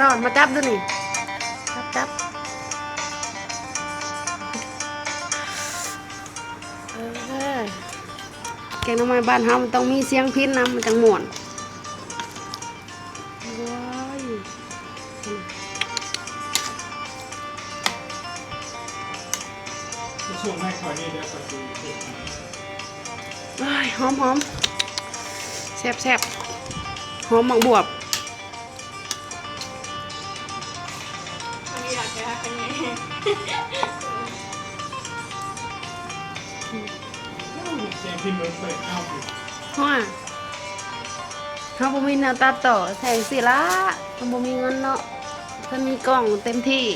ລອດມາຈັບດູນີ້ ຈັບ ຈັບ ເອີ ແກງໜໍ່ໄມ້ບ້ານເຮົາມັນຕ້ອງມີສຽງພິນນຳ ມັນຈັ່ງມ່ວນ. ໂອ້ຍ ໂອ້ຍ ຫອມໆ ແຊບໆ ຫອມໝາກບວບ. ໂອ້ຍ ເຮົາບໍ່ມີແນວຕັດຕໍ່ ໃສ່ຈັ່ງຊີ້ລະ ເຮົາບໍ່ມີເງິນເນາະ ຄັນມີກ້ອງເຕັມທີ່.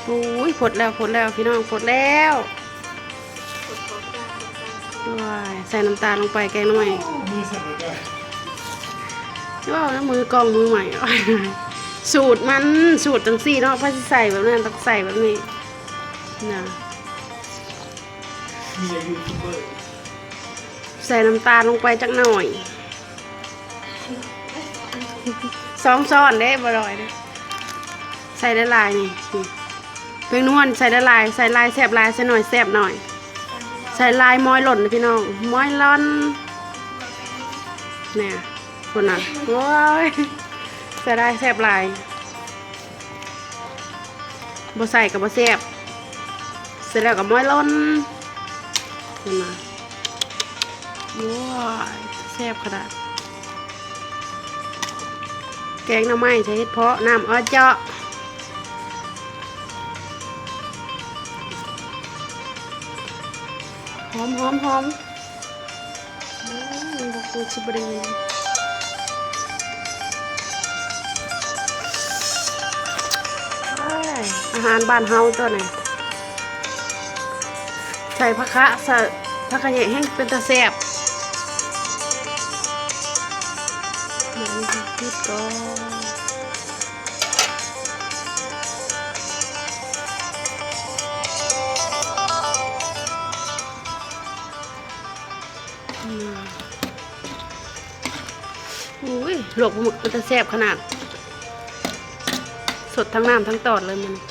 ໂອ້ຍ ພົດແລ້ວ ພົດແລ້ວ ພີ່ນ້ອງ ພົດແລ້ວ. ໂອ້ຍ ໃສ່ນ້ຳຕານລົງໄປແກງໜໍ່ໄມ້ ເວົ້ານຳມືກ້ອງມືໃໝ່ ສູດມັນ ສູດຈັ່ງຊີ້ເນາະ ໃຜຊິໃສ່ແບບນັ້ນ ຕ້ອງໃສ່ແບບນີ້ນະ. ໃສ່ນ້ຳຕານລົງໄປຈັກໜ້ອຍ ສອງຊ້ອນເດ້ ບໍ່ຫຼາຍເດ້ ໃສ່ຫຼາຍໆ ນີ້ ນີ້ ແປ້ງນວນໃສ່ຫຼາຍໆ ໃສ່ຫຼາຍແຊບຫຼາຍ ໃສ່ໜ້ອຍແຊບໜ້ອຍ ໃສ່ຫຼາຍມ້ອຍຫຼົ່ນ ພີ່ນ້ອງ ມ້ອຍລ່ອນ ແນ່ ພຸ້ນນະ ໂອ້ຍ ໃສ່ຫຼາຍແຊບຫຼາຍ. ບໍ່ໃສ່ກໍບໍ່ແຊບ ໃສ່ແລ້ວກໍມ້ອຍຫຼົ່ນ ເຫັນບໍ່? ໂອ້ຍ ແຊບຂະໜາດ ແກງໜໍ່ໄມ້ໃສ່ເຫັດເພາະ ນ້ຳອ້ອຍເຈາະ ຫອມໆໆ. ອືມ ບໍ່ ບໍ່ຊິບໍ່ໄດ້ຍິນ ອາຫານບ້ານເຮົາຕົວນີ້ ໃສ່ຜັກຄະ ໃສ່ຜັກຂະແຍງແຮ່ງເປັນຕາແຊບ. ເບິ່ງເຮັດກ່ອນ. ໂອ້ຍ ລວກປາໝຶກເປັນຕາແຊບຂະໜາດ ສົດທັງນ້ຳທັງຕອນເລີຍມື້ນີ້.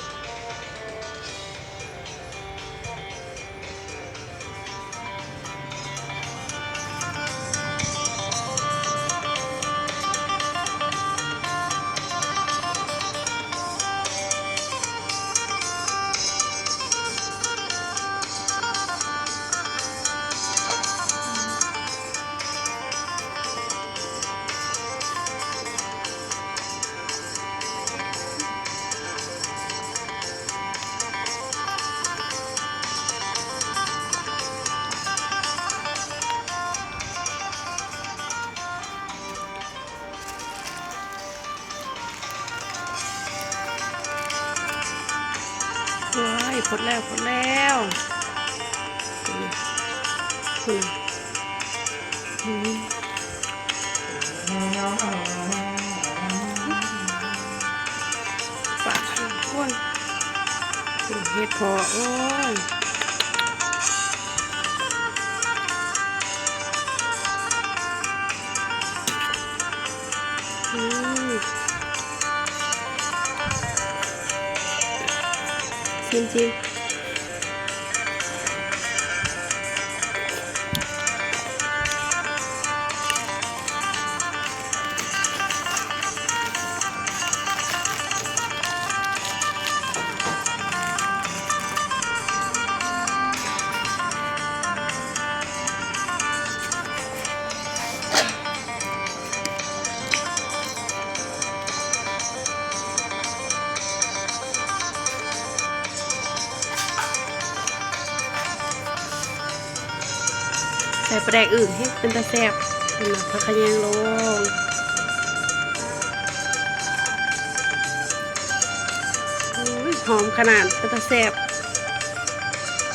ໂອ້ຍ ພົດແລ້ວ ພົດແລ້ວ ພຸ້ນນະ ອືມ ປາກ ໂອ້ຍ ເຫັດເພາະ ໂອ້ຍ. ອືມ ຊີມໆ. ໃສ່ປາແດກອຶ່ງເຮັດເປັນຕາແຊບ ເຫັນບໍ່? ຜັກຂະແຍງລົງ ໂອ້ຍ ຫອມຂະໜາດ ເປັນຕາແຊບ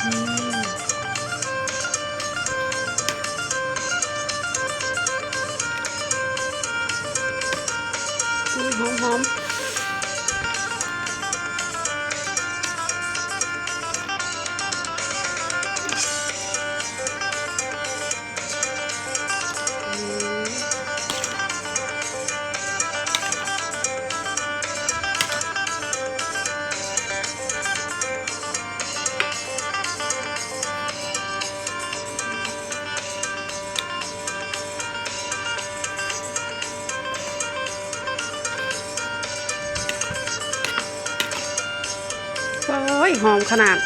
ອືມ. ອຸ້ຍ ຫອມໆ ອືມ. ຫອມຂະໜາດ.